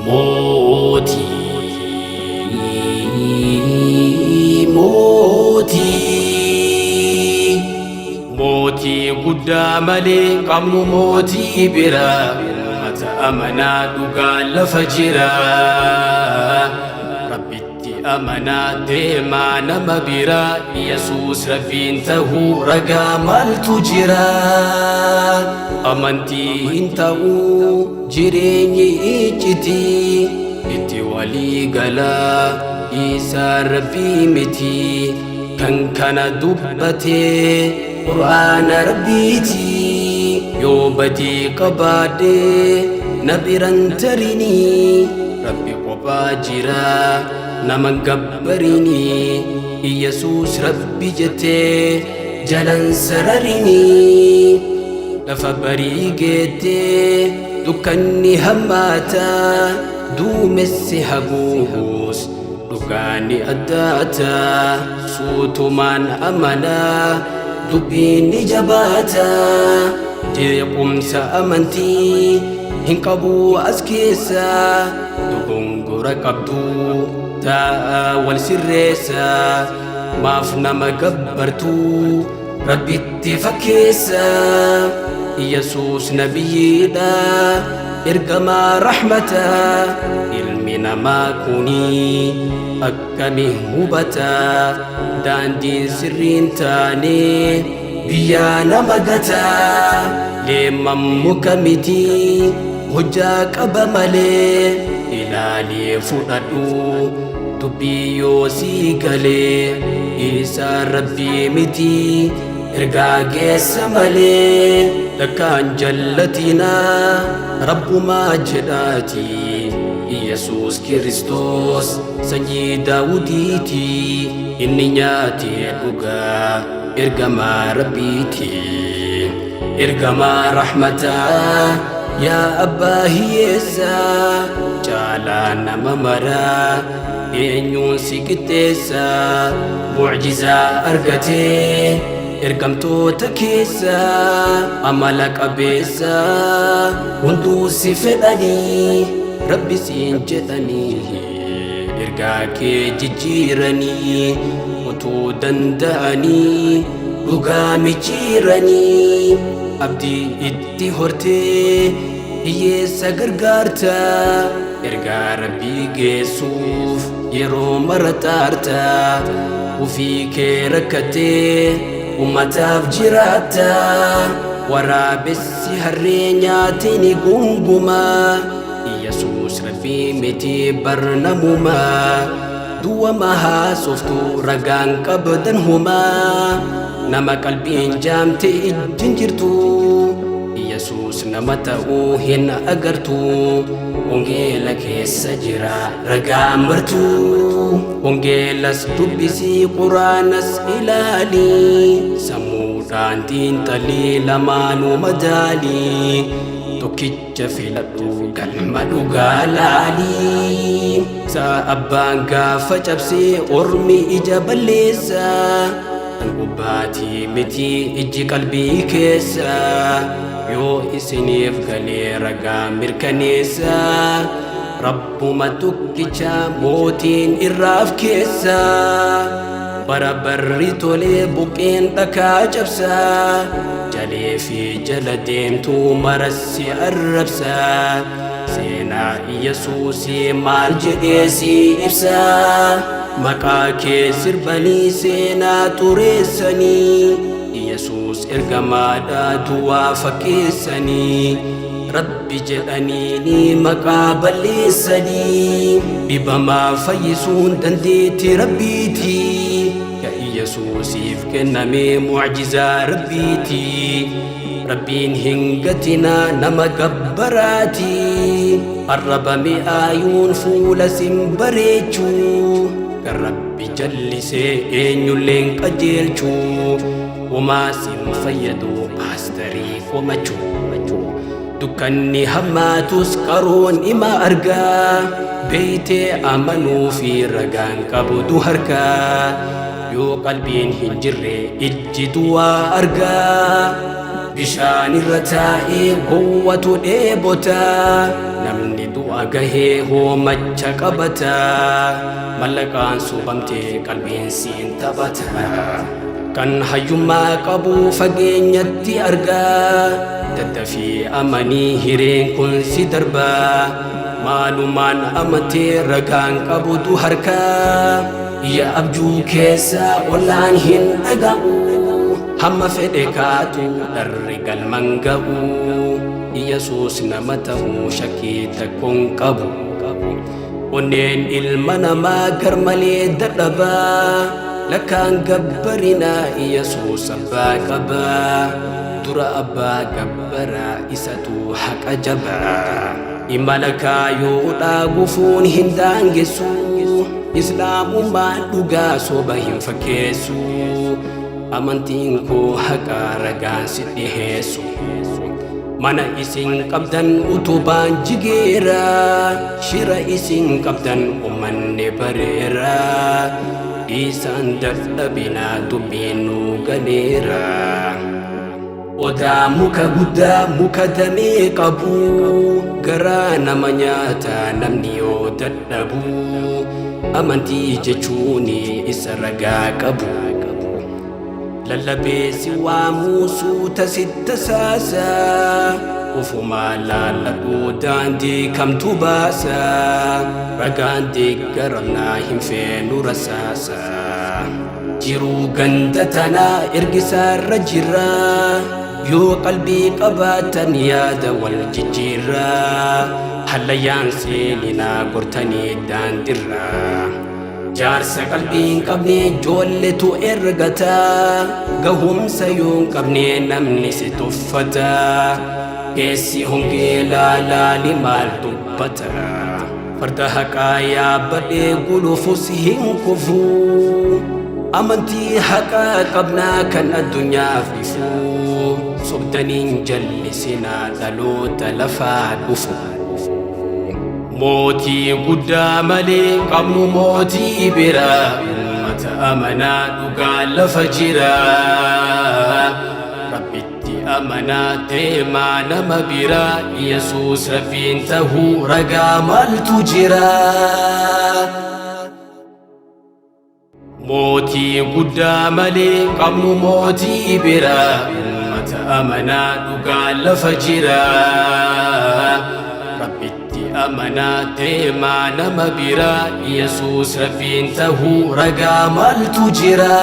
Mootii mootii mootii guddaa malee qabnu mootii biraa mata amanaa dhugaa lafa jira rabbitti amanaa deemaa nama biraa yesuus rabbiin tahuu ragaa maaltu jira amantii hin ta'uu jireenyi iccitii itti walii galaa isaa rabbii miti kan kana dubbatee qur'aana rabbiiti yoo badii qabaadhee na biran tarinii rabbi qophaa jira nama gabbarinii iyesuus rabbi jettee jalan sararinii lafa barii geettee dukkanni hammaata duumessi haguugus dhugaani addaata suutumaan amanaa dubbiin ni jabaata jeequmsa amantii hin qabu as keessa dogongora qabdu taa'a wal sirreessa maaf nama gabbartu rabbitti fakkeessa yesuus nabiyyiidha ergamaa rahmata ilmi namaa kuni akkami hubata daandiin sirriin taane biyyaa nama gata leemman muka miti hojjaa qaba malee ilaalee fudhadhu dubbii yoo sii galee isaa rabbii miti ergaa geessa malee lakkaan jallatinaa rabbumaa jedhaati yesuus kiristoos sanyii daawudiiti inni nyaatee dhugaa ergamaa rabbiiti ergamaa rahmataa yaa abbaa hiyyeessaa caalaa nama maraa eenyuun si qixxeessa mucjizaa argatee ergamtoota keessa amala qabeessa hunduu si fedhanii rabbi siin jedhanii ergaa kee jijjiiranii utuu danda'anii dhugaa micciiranii abdii itti hortee hiyyeessa gargaarta ergaa rabbii geessuuf yeroo mara xaarta ufii kee rakkattee ummataaf jiraatta waraabessi harree nyaate ni gunguma yesuus rabbii miti barnamumaa duwwa mahaasoftu ragaan qabdan humaa nama qalbiin jaamte ijjin jirtu yesuus nama ta'uu hin agartu wangeela keessa jira ragaa martu wangeelas dubbisii quraanas ilaali sammuudhaan xiinxalii lamaanuu madaalii tokkicha filadhu galma dhugaa laalii saa abbaan gaafa cabsee ormi ija balleessa kan gubbaatii miti ijji qalbii keessa yoo isiniif galee ragaa mirkaneessa rabbuma tokkicha mootiin irraaf keessa bara barri tolee buqqeen dhakaa cabsa jalee fi jala deemtuu marassi arrabsa seenaa yesuusii maal jedhee si ibsa maqaa kee sirbanii seenaa xureessanii yesuus ergamaadha duwwaa fakkeessanii rabbi jedhaniini maqaa balleessanii dhibamaa fayyisuun dandeetti rabbiiti ka yesuusiif kenname mucjizaa rabbiiti rabbiin hin gatinaa nama gabbaraati arraba mi'aayuun fuula sin bareechuu kan rabbi jallisee eenyulleen qajeelchuu homaa sin fayyadu paastarii komachuu dukkanni hammaatus qaroon ima argaa beeytee amanuu fi ragaan qabdu harkaa yoo qalbiin hin jirre ijji duwwaa argaa bishaan irra taa'ee gowwatu dheebota namni du'a. Waa gahee hoomacha qabata, mallaqaan sobamtee qalbiin siin taphata. Kan hayyummaa qabu fageenyatti argaa, daddafii amanii hireen kun si darbaa. Maalumaan amantee ragaan qabutu harkaa, iyya abjuu keessa ollaan hin dhaga'u. Hamma fedhe kaatu dharri galman ga'u. Iyyasuus nama ta'uu shakkii takkoon qabu. Onneen ilma namaa garmalee dadhabaa, lakkaan gabbarinaa Iyyasuus abbaa qabaa. Dura abbaa gabbaraa isatu haqa jabaa. Imala kaayoodhaa gufuun hin daangessu, Islaamummaan dhugaa soba hin fakkeessu. Amantiin koo haqa ragaan si dhiheessu. Mana isin qabdan utubaan jigeera, shira isin qabdan ummanni bareera. Dhiisaan dadhabinaa dubbiin nuu galeera. Odaa muka guddaa muka damee qabu, garaa nama nyaata namni yoo dadhabu. Amantii jechuun isa ragaa qabu. Lallabee si waamuu suuta sitta saasa, ufumaa laalladhu daandii kamtu baasa. Ragaan deeggaramnaa hin feenu rasaasa. Jiruu ganda tanaa ergisaarra jira, yoo qalbii qabaatan yaada wal jijjiirra. Hallayyaan seeninaa gortanii daandirra. Jaarsa qalbii hin qabne ijoolletu ergata, gahumsa yoo hin qabne namni si tuffata. Keessi hongee laalaali maal dubbata? Farda haqaa yaabbadhee gulufus hin kufu. Amantii haqaa qabnaa kan addunyaaf ifu. Sobdaniin jallisinaa dhaloota lafaa dhufu. Mootii guddaa malee qabnu mootii biraa, ummata amanaa dhugaa lafa jira. Rabbitti amanaa deemaa nama biraa, Yesuus Rabbiin tahuu ragaa maaltu jira? Mootii guddaa malee qabnu mootii biraa, ummata amanaa dhugaa lafa jira. Rabbitti amanaa deemaa nama biraa, Yesuus Rabbiin tahuu ragaa maaltu jira?